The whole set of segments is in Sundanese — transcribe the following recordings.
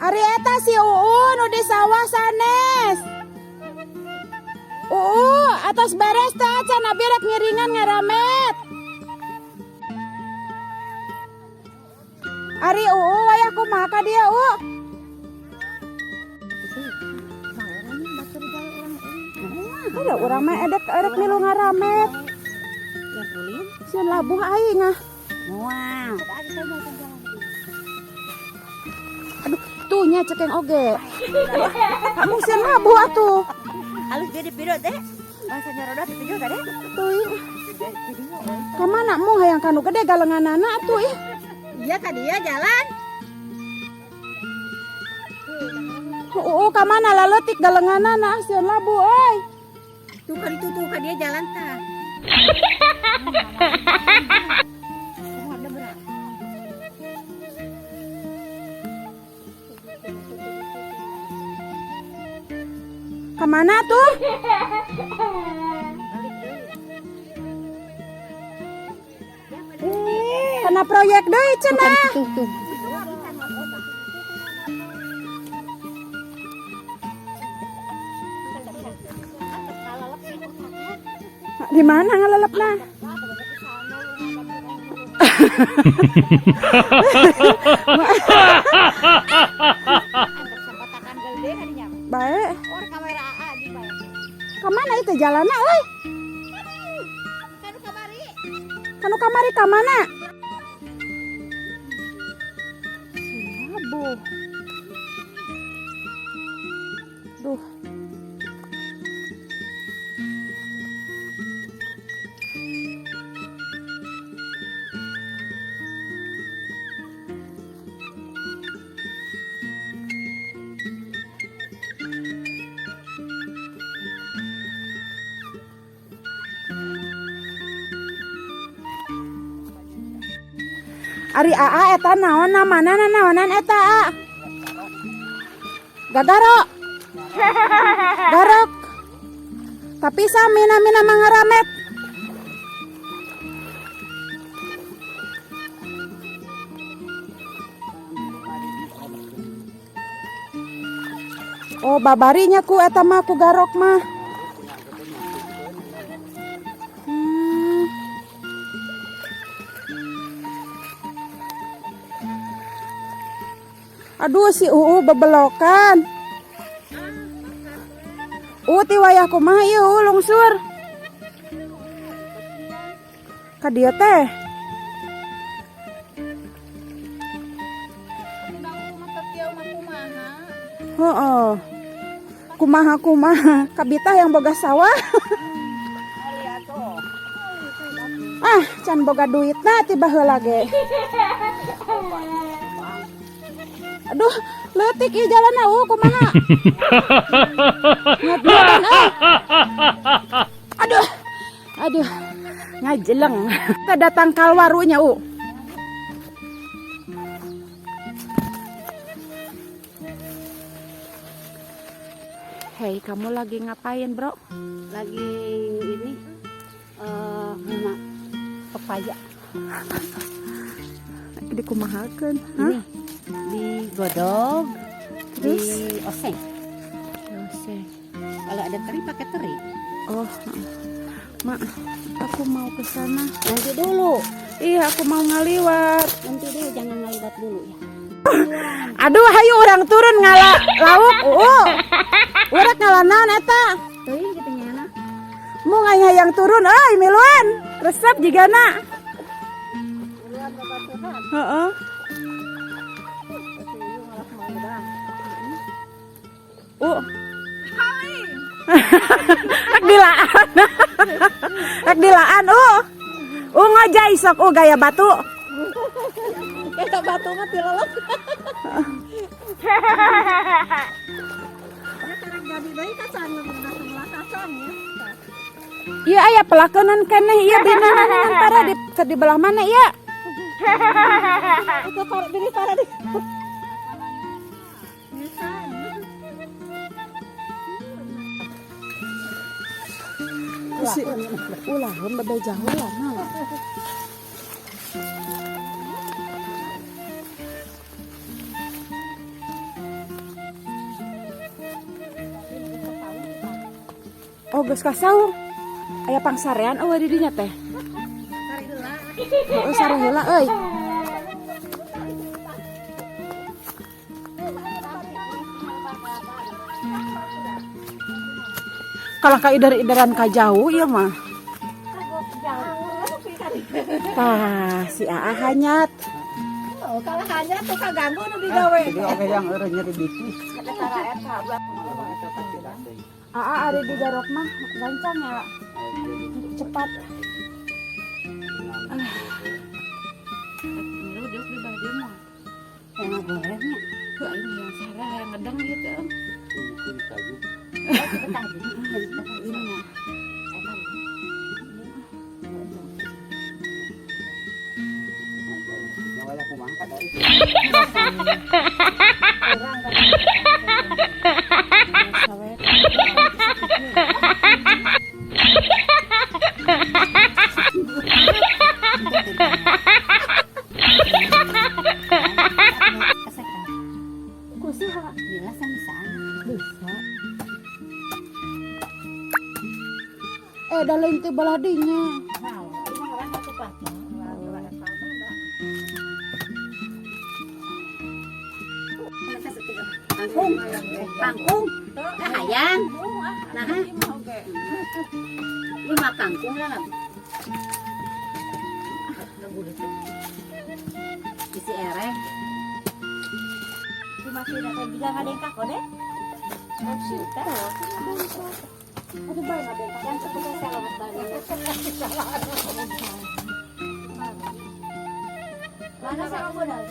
Ari eta si Uu nu di sawah sanes. Uu, atos beres teh acan, abi rek ngiringan ngaramet. Ari Uu wayah kumaha ka dieu, Uu? Ada urang mah edek erek milu ngaramet. Sieun labuh aing ah. Moal. Aduh, tuh nya cekeng oge. Kamu sieun labuh atuh. Halus jadi video teh. Bahasa nyaroda video tadi. Tuh ih. Kamana mu hayang kanu gede galenganana atuh ih. Iya ka dia jalan. Uu kamana laleutik galenganana sieun labuh euy. Tuh kan itu tuh ka dia jalan tah. Kamana tuh? Karena proyek deui cenah. Tuh tuh. Di mana ngalelepna? Baik. Kamana itu jalanna euy? Kanu kamari ka mana? Labuh. Duh. Ari AA eta naon namana naonan eta A? Gagaro. Garok. Tapi sami namina mangaramet. Oh, babarinya ku eta mah ku garok mah. Aduh si Uu bebelokan. Uu ti wayah kumaha ieu Uu lungsur. Ka dieu teh. Heeh. Kumaha kumaha kabita yang boga sawah. Ah, can boga duitna ti baheula ge. Aduh, leutik ieu jalanna Uu kumaha? Ngad-ngadan euy. Aduh. Aduh. Ngajeleng. Kita datang kalwarunya Uu. Hei, kamu lagi ngapain, Bro? Lagi ini bunga pepaya. Dikumahakeun? Hah? Ini digodog, Terus? di oseng. Oseng. Kalau ada teri pakai teri. Oh, Mak, aku mau ke sana. Nanti dulu. Iya, aku mau ngaliwat. Nanti dulu, jangan ngaliwat dulu ya. Aduh, hayu orang turun ngala lauk. Urang ngala naon eta? Teuing kitu nya. Mu ngayang turun euy miluan. Resep jigana. Heeh. Rek dilaan. Rek dilaan, Ngojay sok gaya batu. Gaya batu mah tilelep. Iya aya pelakonan keneh ieu binanan antara di belah mana ieu? Itu para diri para di. Si, ulah bebe jauh lah mah. Oh, geus kasaung. Aya pangsarean euweuh di dinya teh. Heeh, sare heula euy. Kalau ka ider-ideran ka jauh ieu mah. Tah, si Aa hanyat. Oh, kalau hanya tuh kaganggu nu digawe. Jadi oke yang eureun nyeri bikis. Aa ari di garok mah gancang ya. Cepat. Milu diuk di bawah dia mah. Yang gorengnya. Heuh, aing yang sare hayang ngedeng ieu teh. Ini nya. Kusaha? Bisa. Eh, da lain teh belah dinya. Kangkung, kangkung, hayang, nah, lima kangkung lah, isi ereng. Juga nggak ada yang kako deh. Aduh, bae ngabengkak. Yang cukup selamat banget. Mana sarong benar?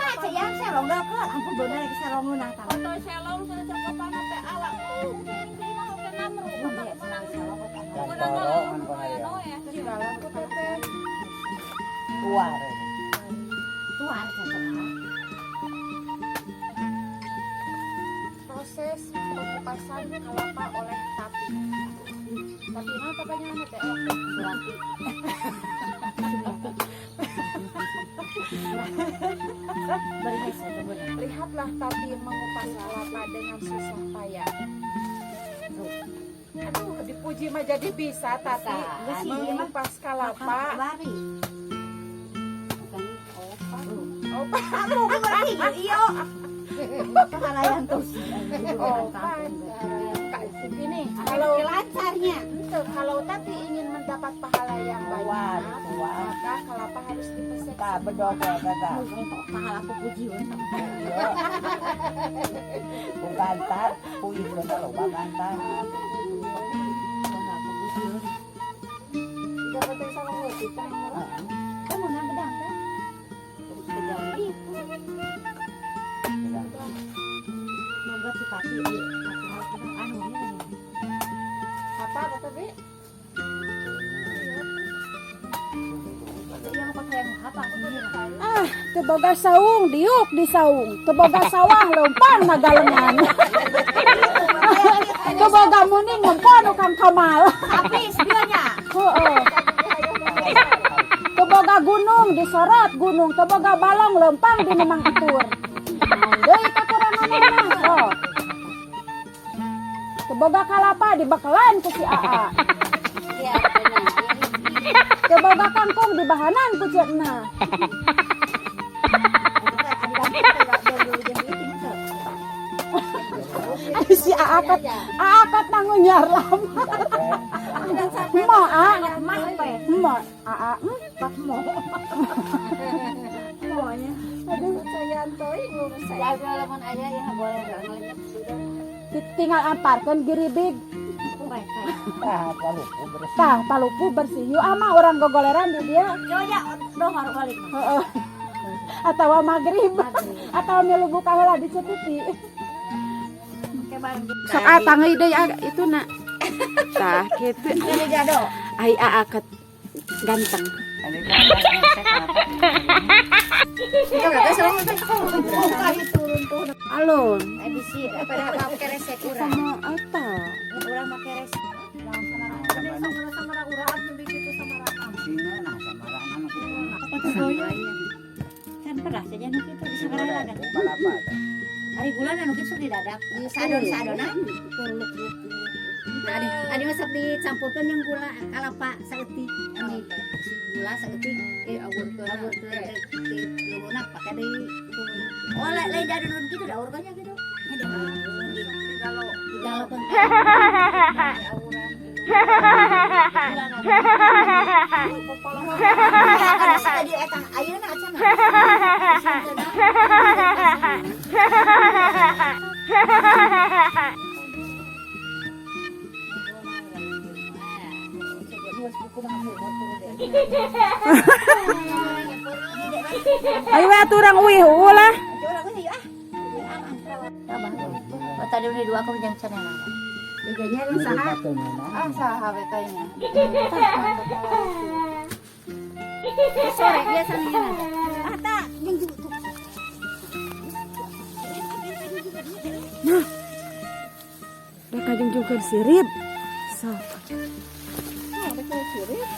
Ah, ceyang sarong dah kok. Ampun benar lagi sarong menang tahu. Foto selong sudah cakopan teh ala. Tuar. Tuar Proses pengupasan kelapa oleh Tati. Tati mah papanya mana teh? Suranti. Lihatlah Tati mengupas kelapa dengan susah payah. Aduh, dipuji mah jadi bisa Tati Bisa. Mengupas kelapa. Bari. Oh, Kamu ngerti iyo. Kalayan terus. Oh, ini kalau lancarnya. Ente, kalau Tati ingin mendapat pahala yang banyak, maka kelapa harus dipesek. Tah bedog eta. Pahala aku puji. Ku gantar, ku ieu loba gantar. Pahala aku puji. Kamu nang bedang kan? Kejauh itu. Moga si Tati anu ini. Apa kata Bi? Iya mau pakai yang apa? Ah, teu boga saung, diuk di saung. Teu boga sawah leumpang nagalengan. Teu boga muning ngempon ukang kamal. Tapi sebelumnya. Heeh. Teu boga gunung disorot gunung, teu boga balong leumpang di memang itur. Naon deui kakuranganna mah? Oh. Teu boga kalapa dibekelan ku si Aa. Iya, benar. Teu boga kangkung dibahanan ku si Ena. Si Aa kat nangunyar lama. Mo a, mo aa, mo. Aduh, tinggal amparkeun giribig. Tah palupu bersih. Tah palupu bersih. Yuk ama orang gogoleran di dia. Heeh. Atawa magrib atau milu buka heula di Cetiti. Sok ah tangai deui ah itu na. Tah kitu. Ai aa ket ganteng. Alun. Sama apa? Singa nah samarana nu kitu. Kan pernah saja nu kitu bisa kan. Kalapa. Ari bulan anu kitu didadak. Sadon-sadona. Adi mah sok dicampurkeun jeung gula kalapa saeutik. Anu gula saeutik diawurkeun awurkeun di luluna pake deui. Oh, lain dadulun gitu da awurkeunnya gitu. Digalokeun. Tadi eta ayeuna acan. Ayo we atuh urang uih ulah. Tadi udah dua aku jang cenah. Jaganya yang saha? Ah, saha we tanya. Sore biasanya. Ah, tak jeung Nah. Rek ngajungjungkeun sirip. Sok. Ah, rek sirip.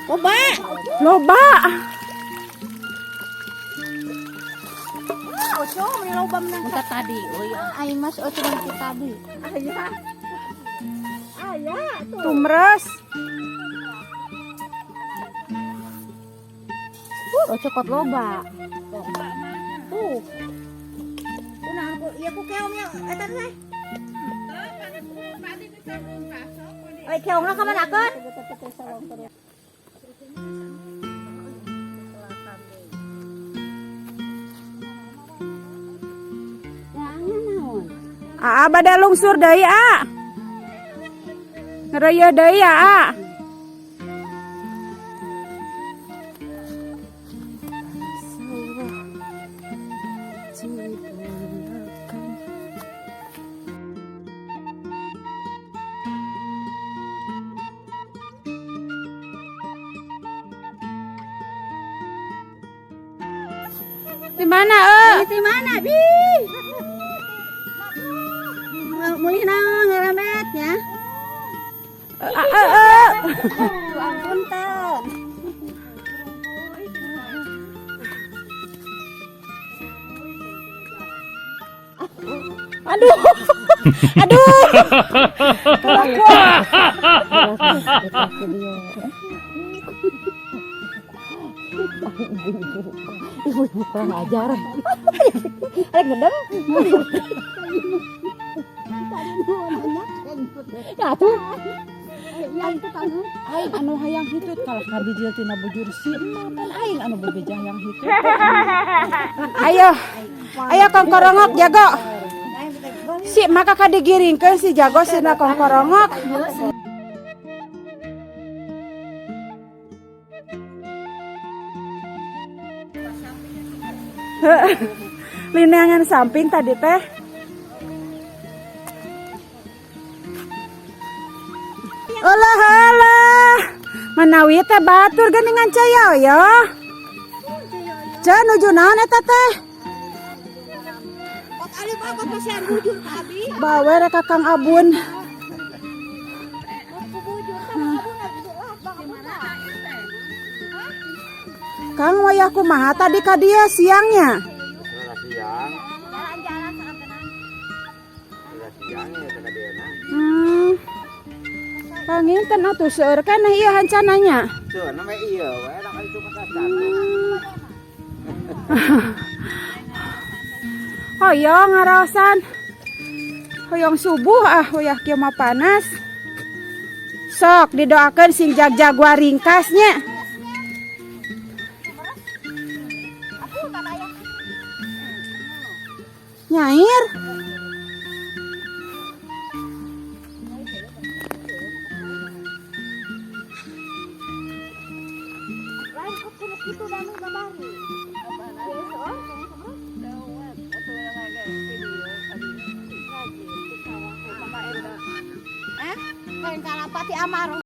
Loba. Loba. Oco, meni loba menang. Muka tadi, oh iya. Aing mas oco menang tadi. Aya. Aya tumres. Oco kot loba. Tuh. Kunaon ku ieu ku keongnya eta teh. Oi keongna ka manakeun? Aa bada lungsur deui a. Ngereuyeun deui aa. Di mana, eh? Di mana, Bi? Mulih naon ngaramet ya? Ampun ten. Aduh. Aduh. Kelakuan. Ibu kurang ajar. Rek gedeng. Ya tuh. Aing anu hayang hitut kalah kabijil tina bujur si emak pan aing anu bebeja hayang hitut. Ayo. Ayo kongkorongok jago. Si maka kadigiringkeun si jago sina kongkorongok. Linangan samping tadi teh. Alah alah. Manawi teh batur geuningan caya ya. Ceu nuju naon eta teh? Bawe rek ka Kang Abun. Kang wayah kumaha tadi ka dieu siangnya? Siang. Siang ya ka dieu. Panginten atuh seueur keneh ieu hancananya. Seueur we ieu we lah itu mah. Hoyong ngaraosan. Hoyong subuh ah wayah kieu mah panas. Sok didoakeun sing jag-jag waringkasnya. Nyair. Kain kalapati amar.